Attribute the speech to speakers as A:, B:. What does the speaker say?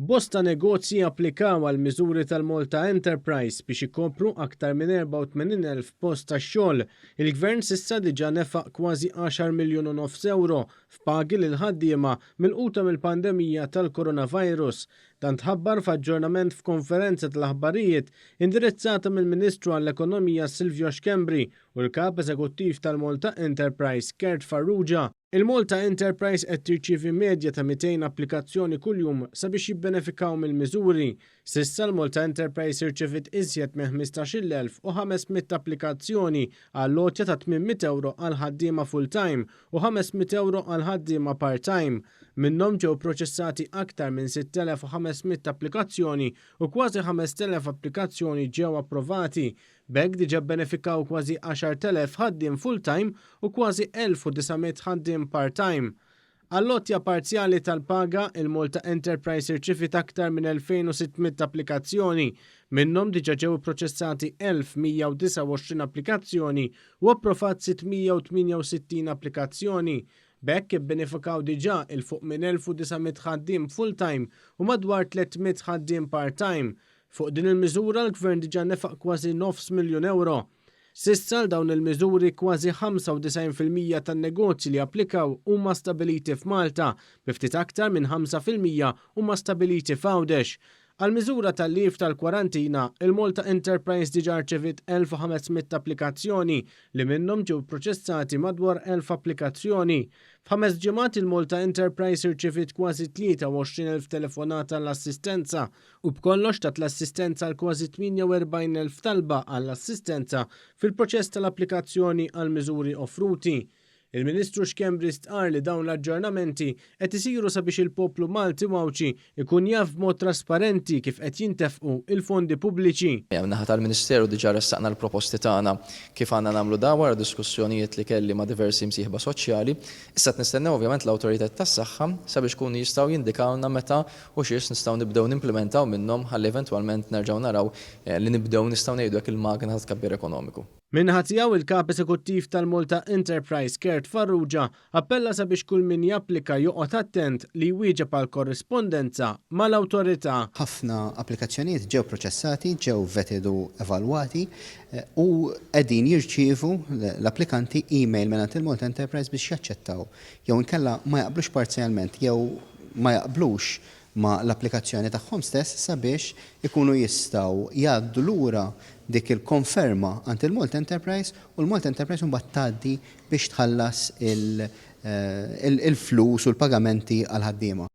A: Bosta negozji applikaw għall-miżuri tal-Malta Enterprise biex ikopru aktar minn 84,000 post tax-xogħol. Il-Gvern s'issa diġà nefaq kważi għaxar miljun u nofs ewro f'pagi lill-ħaddiema milquta mill-pandemija tal-coronavirus. Dan tħabbar f'aġġornament f'konferenza tal-aħbarijiet indirizzata mill-Ministru għall-Ekonomija Silvio Schembri u l-Kap Eżekuttiv tal-Malta Enterprise Kurt Farrugia. Il-Malta Enterprise qed tirċievi medja ta' 200 applikazzjoni kuljum sabiex jibbenefikaw mill-miżuri. S'issa l-Malta Enterprise irċeviet iżjed minn 15,500 applikazzjoni għall-għotja ta' 800 ewro għal ħaddiema full-time u 500 ewro għal ħaddiema part-time. Minnhom ġew proċessati aktar minn 6,500 applikazzjoni u kważi 5,000 applikazzjoni ġew approvati. B'hekk diġà bbenefikaw kważi 10,000 ħaddiem full-time u kważi 1,900 ħaddiem part-time. Għall-għotja parzjali tal-paga, il-Malta Enterprise irċiviet aktar minn 2,600 applikazzjoni. Minnhom diġà ġew ipproċessati 1,129 applikazzjoni u approvat 668 applikazzjoni. B'hekk ibbenefikaw diġà 'il fuq minn 1,900 ħaddiem full-time u madwar 300 ħaddiem part-time. Fuq din il-miżura l-Gvern diġà nefaq kważi nofs miljun ewro. S'issa għal dawn il-miżuri kważi 95% tan-negozji li applikaw huma stabbiliti f'Malta, bi ftit aktar minn 5% huma stabbiliti f'Għawdex. Għall-miżura tal-leave tal-kwarantina, il-Malta Enterprise diġà rċeviet 1,500 applikazzjoni li minnhom ġew proċessati madwar 1,000 applikazzjoni. F'ħames ġimgħat il-Malta Enterprise irċeviet kważi 23,000 telefonata għall-assistenza u b'kollox tat l-assistenza għal kważi 48,000 talba għall-assistenza fil-proċess tal-applikazzjoni għall-miżuri offruti. Il-Ministru Schembri stqarr li dawn l-aġġornamenti qed isiru sabiex il-poplu Malti u Għawdxi jkun jaf b'mod trasparenti kif qed jintefqu l-fondi pubbliċi.
B: Min-naħa tal-Ministeru diġà ressaqna l-proposti tagħna kif għandna nagħmlu dan wara diskussjonijiet li kelli ma' diversi msieħba soċjali. Issa qed nistennew ovvjament l-awtoritajiet tas-saħħa sabiex ikunu jistgħu jindikawlna meta u xiex nistgħu nibdew nimplimentaw minnhom ħalli eventwalment nerġgħu naraw li nibdew nistgħu ngħidu hekk il-magna ta' tkabbir ekonomiku.
A: Min-naħa tiegħu, il-Kap Eżekuttiv tal-Malta Enterprise Kurt Farrugia appella sabiex kull min japplika joqgħod attent li jwieġeb għall-korrispondenza mal-awtorità.
C: Ħafna applikazzjonijiet ġew proċessati, ġew vetted u evalwati u qegħdin jirċievu l-applikanti email mingħand il-Malta Enterprise biex jaċċettaw jew inkella ma jaqblux parzjalment jew ma jaqblux ma' l-applikazzjoni tagħhom stess sabiex ikunu jistgħu jgħaddu lura dik il-konferma għand il-Malta Enterprise u l-Malta Enterprise imbagħad tgħaddi biex tħallas il-flus u l-pagamenti għall-ħaddiema.